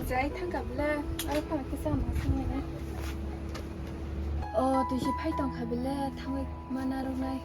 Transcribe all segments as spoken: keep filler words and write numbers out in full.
Chai thangkha bele, aro phano kisa ma sangmani. O, twi se phai tongkha bele, thangwi mana rwnai.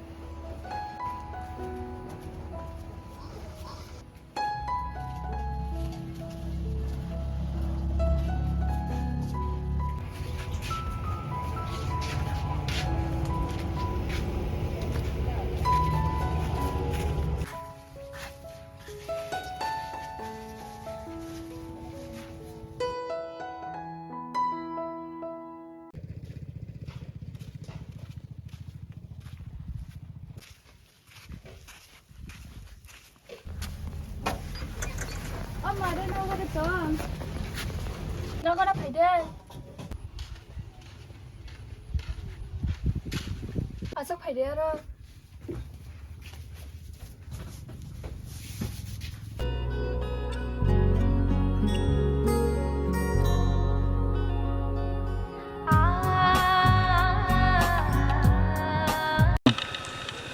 O mare, nogo de tong. Nogo na phaide. Asok phaide aro.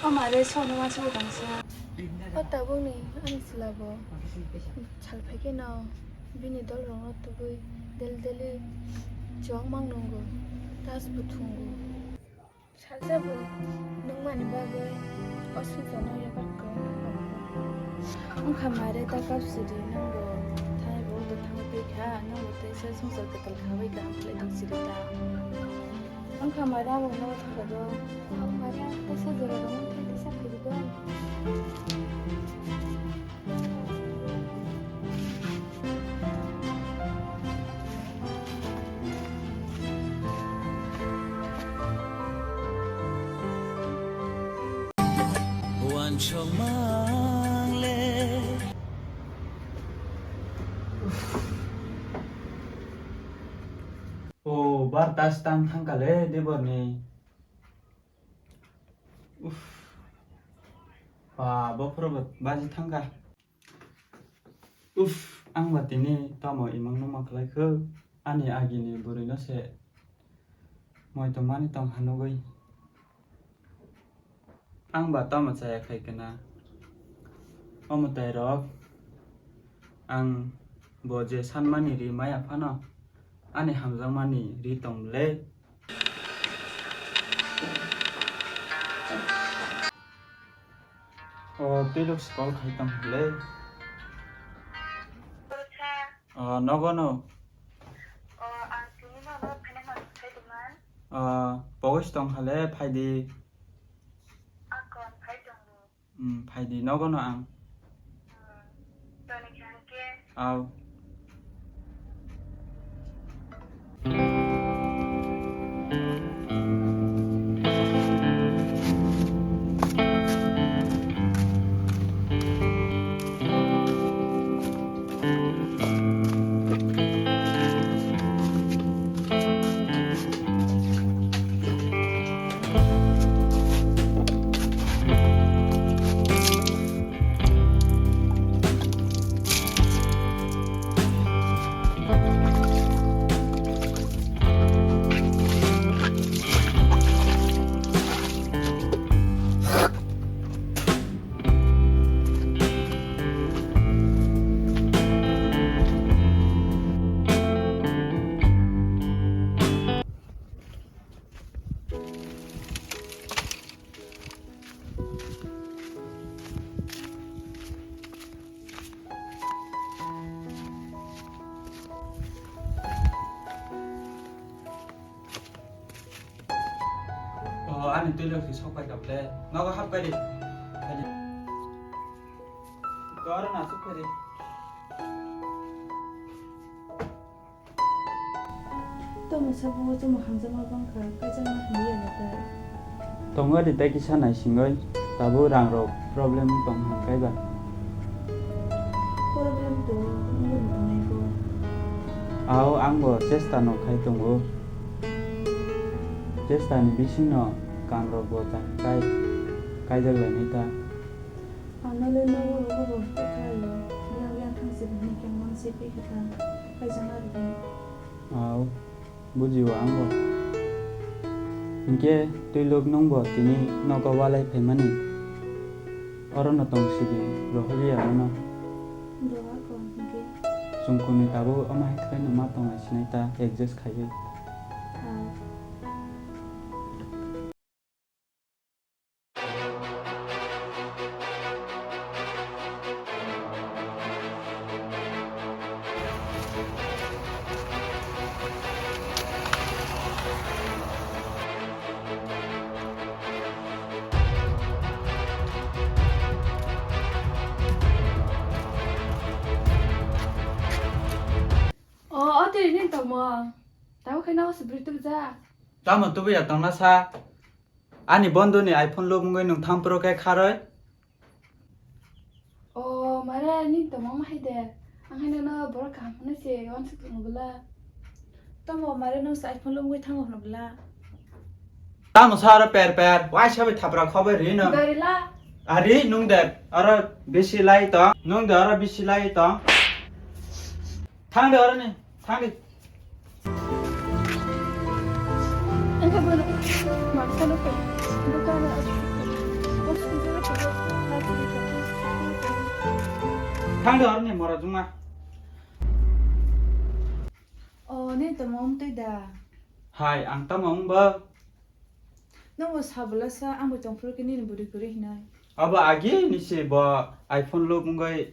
O mare, sono ma chai tongsa. O tabukni ani chwla bo sal phaikhe no bini dol rokno tubui del deli chwng mang nungo, tas bo thungo. Salsa bo nungmani bagwi o swngcharno yakarwi kwrwngna kha. Wngkha mare ta kapsidi nangbo thai bo tongthangwi twi kha, nangbo teisa swngchar kwtal khawi kaham khlai tong sidi ta. Wngkha mare abo no thangkha do. Mare teisa jora rwmani thai teisa phaibo do. Uansukmang le. O, bar tas tang thangkha le, Deborni. Uff. Ba, bophoro bo baji thangkha. Uff, ang ba tini tamo imang numa khlai kho, ani agini bwrwino se moi tongmani tong hanugwi. Ang ba tamo chaya khai kana. O mwtai rok, ang bo je sanmani ri maya phano, ani hamjakmani ri tong le. O, twilok se call khai tong le. O, nogo no. O, ang tini nono phaina hwn khai tongman. O, pogos tong kha le, phai di. Akon phai tongo. Hmm, phai di, nogo no ang. Hmm, toni khe ang khe. Au. O, ani twilok se sok pai kha ble. Nogo hap kai di. Kai di. To aro na sok kai di. Tamo sabo chwng hamjakma bangkha, kaijakma hamya ya ta. Tongo de tei kisa naisingwi, tabuk rangrok problem tong hwn kaiba. Problem to wngwi tongnai bo. Ao, ang bo chesta no khai tongo. Chesta ni bising no kangrok bo ta kai, kaijak lainai ta. Ang no le nogo rogo bo khai, yang yang thang se bini khe mang se pi khe ta, kaijakna rwdi. Ao. Bujio ang bo. Hinkhe twilok nwng bo tini nogo walai phaimani. Oro no tong sidi rohorya mano. Doga ko hinkhe. Chwng kunui tabuk omo hai khlai no ma tonglai sinai ta adjust khaiwi. O, o twi ring tongmo. Tamo khe nogo se bwrwi tubujak. Tamo tubuya tongna sa? Ani bondhuni iPhone lubungwi nwng thang phuru khe kharwi? O, mare, nini tongmung ma hai de. Ang hai nono borok kaham hwnwi se uansuk tongo bwla. Tamo mare nwng se iPhone lubungwi thango hwno bwla. Tamo sa oro per per, waisa bai thapra khobai rino. Dorila. Ari nwng de oro bisi lai tong, nwng de oro bisi lai tong. Thang de oro ni, thang de. Ang ka bono, maksa no kai. Bukan. Thang de oro ni mora juma. O, nini tamo wng twi da? Hai, ang tamo wng bo. Nwng bo sa bwla sa, ang bo tong phuru khe nini bwrwi kwrwi hinai. Abo agi ni se bo iPhone lubungwi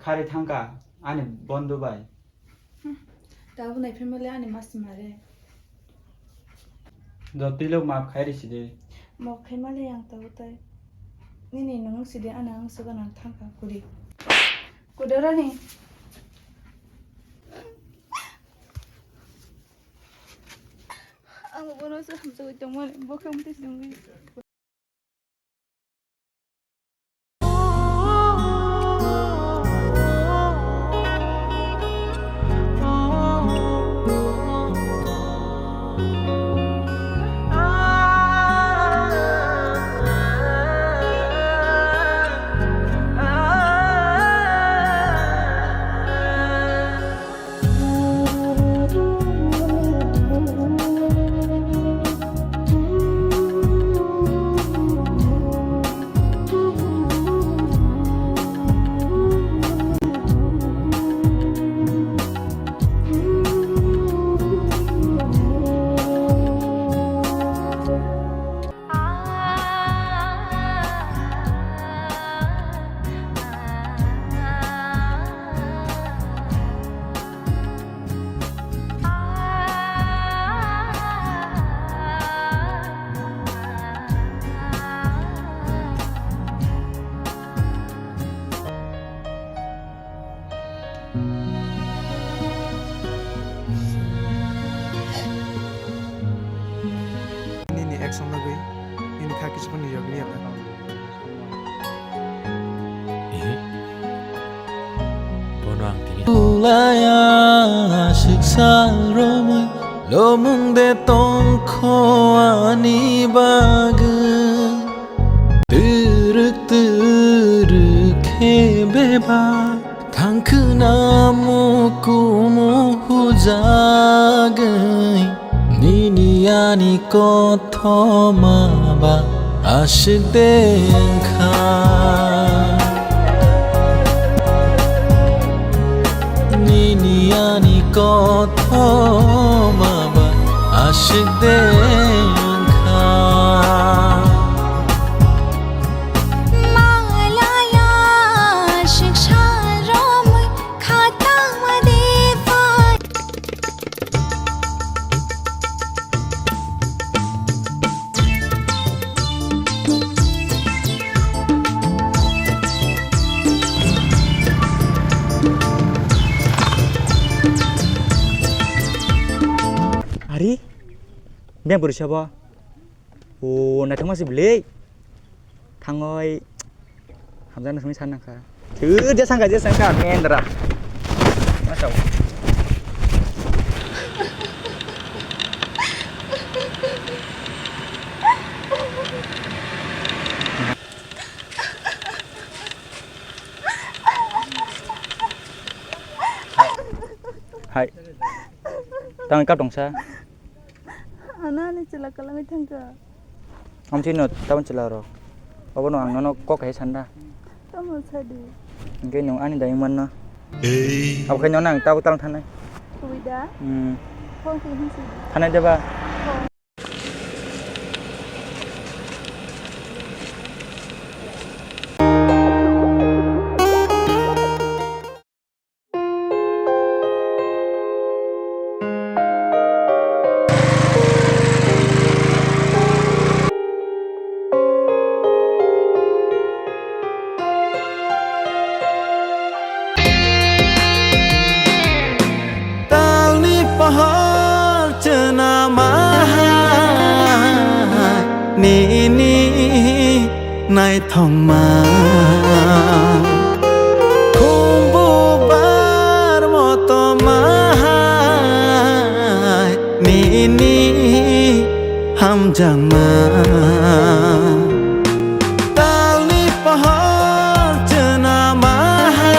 kharwi thangkha ani bondhu bai. Hmm, tabuk naiphai male ani masi mare. Do twilok maaf khai risi de. Maaf khai male ang tabuk tai. Nini nwng si de, ani ang se gana thangkha kuri. Kudorani. Ang bono se hamjagwi tongmani, bo khe mtwi se wngwi. Nini action nugwi nini kha kisu phano yokliya ta. Ehe. Bono ang tini. Laya siksa romwi lomung de tongkho ani bagwi. Twrwk twrwk khe bebak thangkhwna mukumu hujagwi, nini ani kothoma ba aswk de wngkha. Nini ani kothoma ba aswk de wngkha. Malaya siksa romwi khatama de phai. Ari, beng bwrwi sabo. O, naithok ma se bwlwi. Thangwi hamjakna songwi sa nangkha. Thwi, je sangkha, je sangkha, mendra. Ma chao. Hai. Tang kap tongsa. Ano ani chwla kwlangwi thangkha. Amtwi no tabon chwla rok. Obono ang nono kok hai sanda. Tamo sadi. Hingke nwng ani dayung manno. Abo khe no nang tabuk tang thanai. Kubui da? Hmm. Phone khe hinsi. Thanai deba? Phone. Talni pohor chwna mahai nini naithokma. Khumbu bar moto mahai nini hamjakma. Talni pohor chwna mahai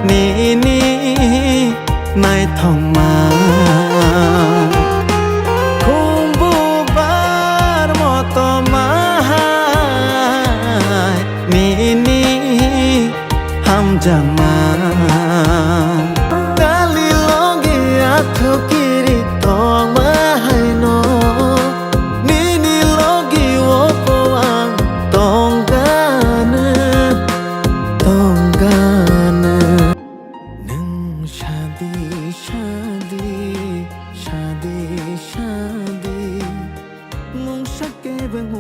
nini naithokma. Khumbu bar moto mahai nini hamjakma. Kali logi athukiri tongma haino, nini logi opo ang tongganw, tongganw. Nwng sadi, sadi, sadi, sadi, mungsa kebeng